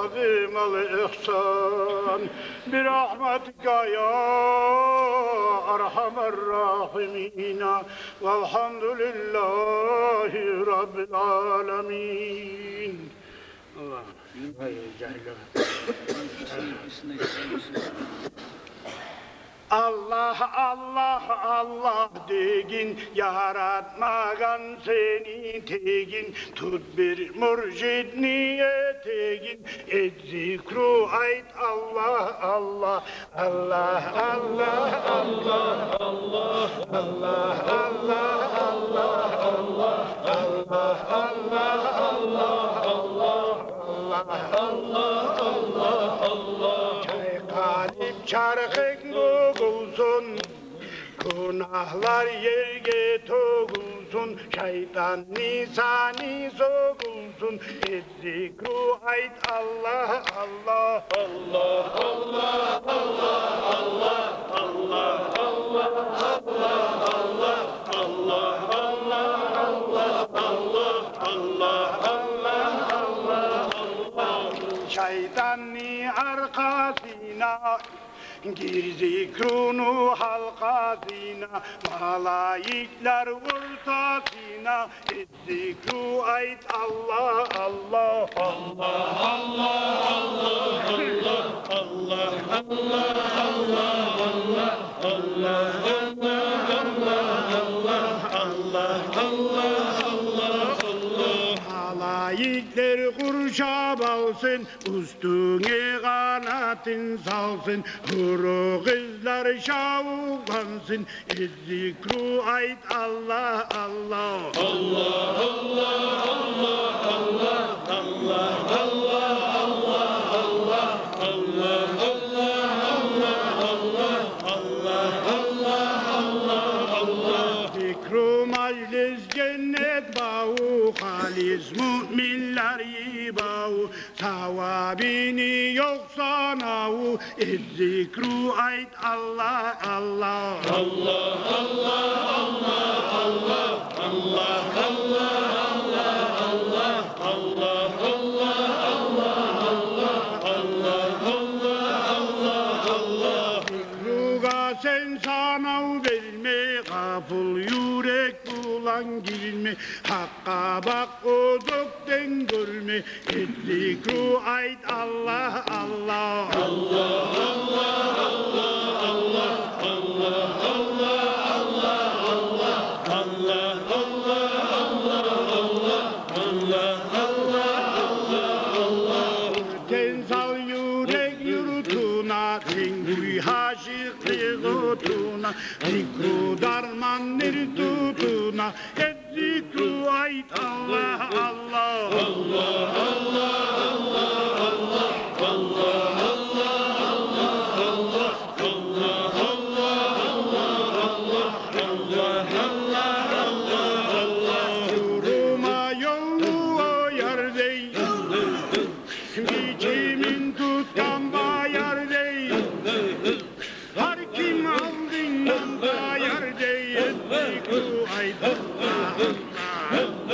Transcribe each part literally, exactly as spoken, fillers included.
عظيم الإحسان برحمتك يا أرحم الراحمين. والحمد لله رب العالمين. Аллагь. Аллагь, Аллагь, Аллагь дегин, яратмагъан сени тегин, тут бир муршидни этегин, эт зикру, айт Аллагь, Аллагь, Аллагь, Аллагь, Аллагь, Аллагь, Аллагь, Аллагь, Аллагь, Аллагь, Аллагь, Аллагь, Аллагь. Аллагь, Аллагь, Аллагь, Аллагь. Чайкъалып чархынг бёгюлсюн, гюнагьлар ерге тёгюлсюн, шайтанны саны сёгюлсюн, эт зикру, айт Аллагь, Аллагь. Аллагь, Аллагь, Аллагь, Аллагь, Аллагь, Аллагь, Аллагь, Аллагь. Аллагь, Аллагь, Аллагь, Аллагь, Аллагь, Аллагь, Аллагь, Аллагь. Шайтанны аркъасына гир зикруну гьалкъасына, малайиклер ортасына, эт зикру, айт Аллагь, Аллагь. Аллагь, Аллагь, Аллагь, Аллагь, Аллагь, Аллагь, Аллагь, Аллагь. Аллагь, Аллагь, Аллагь, Аллагь, Аллагь, Аллагь, Аллагь, Аллагь. Малайиклер къуршап алсын, уьстюнге къанатын салсын, гьюрю къызлар шавукълансын, эт зикру, айт Аллагь, Аллагь. Аллагь, Аллагь, Аллагь, Аллагь, Аллагь, Аллагь, Аллагь, Аллагь. Аллагь, Аллагь, Аллагь, Аллагь. Зикру мажлис женнет баву, халис муъминлер йыбаву, савабыны ёкъ санаву, эт зикру, айт Аллагь, Аллагь. Аллагь, Аллагь, Аллагь, Аллагь, Аллагь, Аллагь, Аллагь, Аллагь. Аллагь, Аллагь, Аллагь, Аллагь, Аллагь, Аллагь, Аллагь. Зикругъа сен санав берме, гъапул юрек булан гирме, гьакъгъа бакъ, оьзюкден гёрме, эт зикру, айт Аллагь, Аллагь. Аллагь, Аллагь, Аллагь, Аллагь, Аллагь, Аллагь, Аллагь, Аллагь. Аллагь, Аллагь, Аллагь, Аллагь, Аллагь, Аллагь, Аллагь, Аллагь. Оьртен сал юрек юртуна, тенг гюй гьашыкълыкъ отуна, зикру дармандыр тутуна, эт зикру, айт Аллагь, Аллагь. Аллагь, Аллагь, Аллагь, Аллагь, Аллагь, Аллагь, Аллагь, Аллагь. Аллагь, Аллагь, Аллагь, Аллагь, Аллагь, Аллагь, Аллагь, Аллагь. Юрюме ёлну ояр дей, бичимин тутгъан баяр дей, гьар ким алдындан таяр дей, эт зикру, айт Аллагь, Аллагь.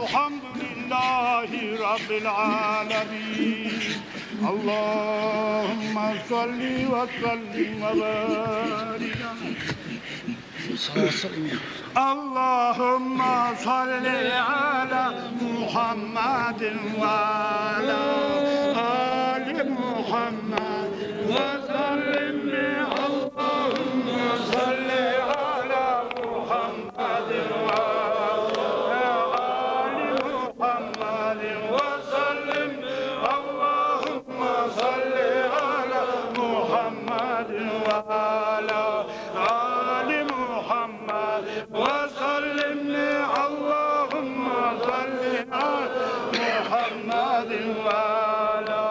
الحمد لله رب العالمين. اللهم صل وسلم وبارك عليه. اللهم صل على محمد وعلى آل محمد وسلم. اللهم صل على محمد وعلى آل محمد وسلم. اللهم صل على محمد وعلى آل محمد وسلم. اللهم صل على محمد وعلى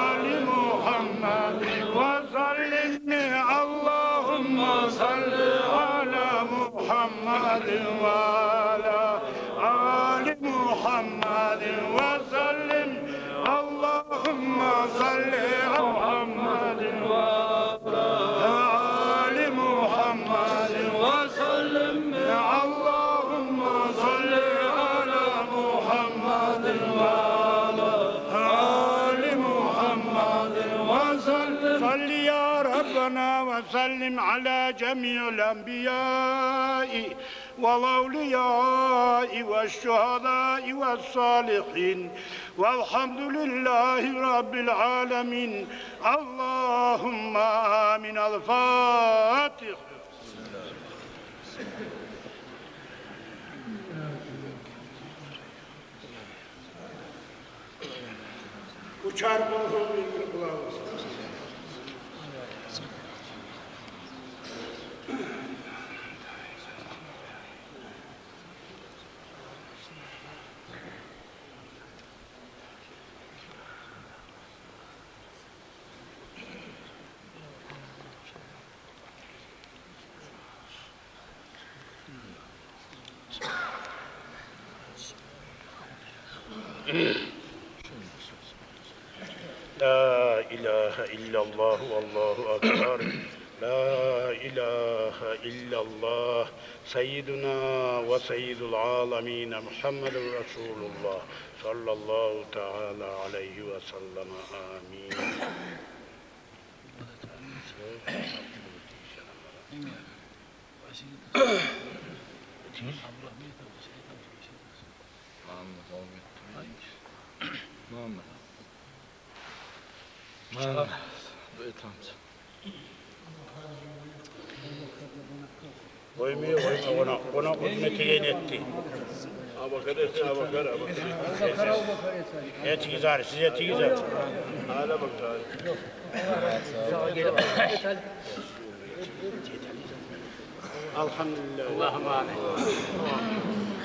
آل محمد وسلم. اللهم صل على محمد وعلى آل محمد وسلم. اللهم صل على محمد وعلى آل محمد وسلم. اللهم صل على محمد وعلى آل محمد وسلم. صل يا ربنا وسلم على جميع الأنبياء والأولياء والشهداء والصالحين، والحمد لله رب العالمين. اللهم آمين. الفاتحة. Uçar bulhum bir bir kulağı olsun. لا إله إلا الله والله أكبر. لا إله إلا الله. سيدنا وسيد العالمين محمد رسول الله صلى الله تعالى عليه وسلم. آمين. Muhammed abi. Muhammed. Muhammed. Buyur, buyur, buyur. Къойма, къойма, къонакъ, къонакъ гьюрмет этеген этди. Абакар этсин, Абакар, Абакар. Этигиз гьари, сиз этигиз гьари. Гьали Абакар. Алгьамдулиллагь. Аллагьумма амин.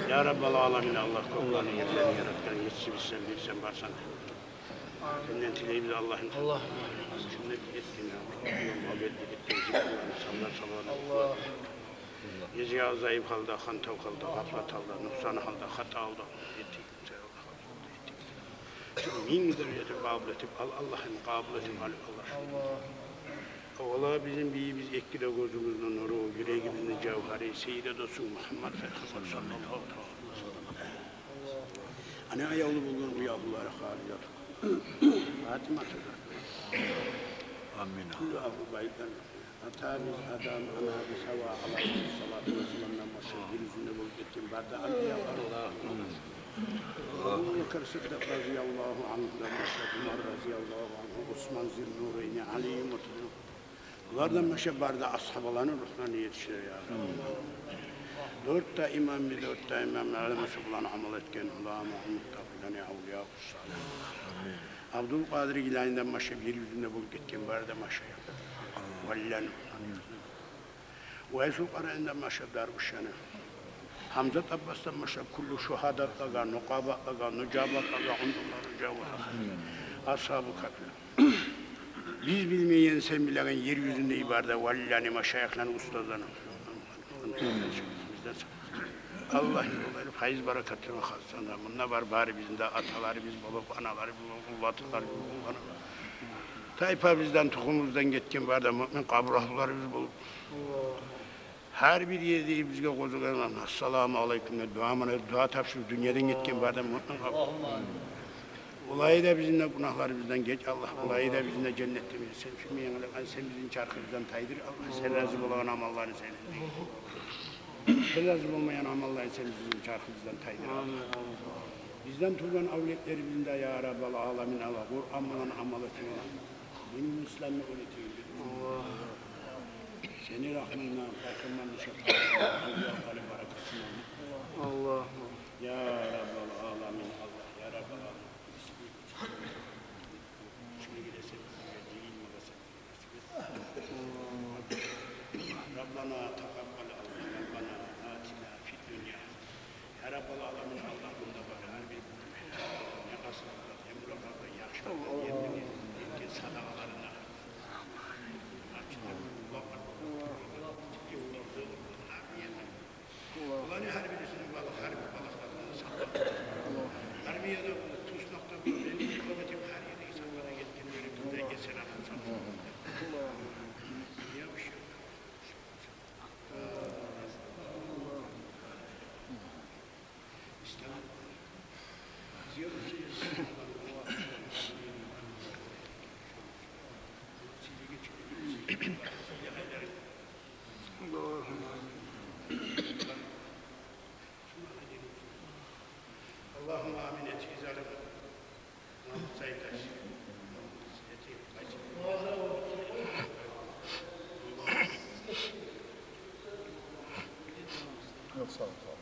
Я Раббал аламин, Аллагь, кёклени, ерлени яратгъан, етишип сен, бир сен барсан. Сенден тилейбиз, Аллагьым. Аллагьумма амин. Шунда бир этген, я Аллагь, ёлгъа берди, этген зикруланы, саллар, салават. Аллагь. Гече заиф гьалда, хантав гьалда, гъафлат гьалда, нукъсан гьалда, хата гьалда этдик. Минг даражада къабул этип ал, Аллагьым, къабул этип ал, Аллагь. Аллагь. Аввала бизин бийибиз, эки де гёзюбюзню нюрю, юрегибизни жавгьары, сейиди досу Мугьаммат Пайхаммар саллаллагьу таала алайгьи ва саллам. Ана аявлу болгъан уьягьлюлери Халидат, Фатимат да. Амин. Кюллю агьлу байтлар. Атабыз Адам, анабыз Гьава алайгьиссалату вассаламдан башлап ер юзюнде болуп гетген бары да анбиялар. Абу Бакр Сыддыкъ разияллагьу ангьудан башлап, Умар разияллагьу ангьу, Усман Зиннурайни, Али Муртаза. Булардан башлап бары да асгьабаланы ругьларына етишер, я Рабби. Дёрт де имам, бир дёрт де имам, алим, шо булан амал этген уламаъ, муттакъилени, авлияу, салигьин. Абдулкъадир Гиланиден башлап ер юзюнде болуп гетген бары да машайих, валилени. Вайсул Къаранидан башлап дарвишлени, Гьамзат Аббасдан башлап кюллю шугьадатлагъа, нукъабатлагъа, нужабатлагъа, ундукълагъа, нужабатлагъа, асгьабу кагьфлени. Биз билмейген, сен билеген ер юзюндеги бары да валилени, машайихлени, устазланы. Аллагь, олар пайыз баракатлы ва хассан да, мунда бар бары бизин де аталарыбыз болуп, аналарыбыз болуп, уллаталарыбыз болуп, уллана. Тайпабыздан, тухумубуздан гетген бары да муъмин къабур агьлуларыбыз болуп. Гьар бир ерде бизге къозгъалгъан, ассаламу алейкум деп дуа, муна дуа тапшуруп, дюньядан гетген бар да, мундан къалгъан. Аллагьумма амин. Олай да бизин де гюнагьларыбыздан геч, Аллагь. Олай да бизин де женнетде сен сюймейген, сен бизин чархыбыздан тайдыр, Аллагь. Сен рази болагъан амалланы сен, сен рази болмайгъан амалланы сен бизин чархыбыздан тайдыр, Аллагь. Бизин де, тувгъан авлетлерибизни де, я Раббал аламин, Аллагь, Къуран булан амал этеген дин исламны уьйретеген бир. Аллагь. Сени рагьмунгдан, пайхаммарны шапаатындан, авлия-къали баракатындан. Аллагь. Я Раббал аламин, Аллагь, я Раббал аламин. Шуну билесен, бизге дин, муна сен билесен. Аллагь. Раббана такъаббал, Аллагь, Раббана атина фид дунья. Я Раббал аламин, Аллагь, мунда бар гьар бир, не къасырда, не муракъада яхшы болгъан, Аллагь, етген, етген садагъаларына. Аллагь. Буланы гьар бирисини балагь, гьар бир балагьларындан сакъла. Гьар бир ерде, туснакъда, бу мени имам этип, гьар ердеги сахнада гетгенлери бизге эсер алып сакъла. Я шу. اللهم آمين. Yok, sağ ol, sağ ol.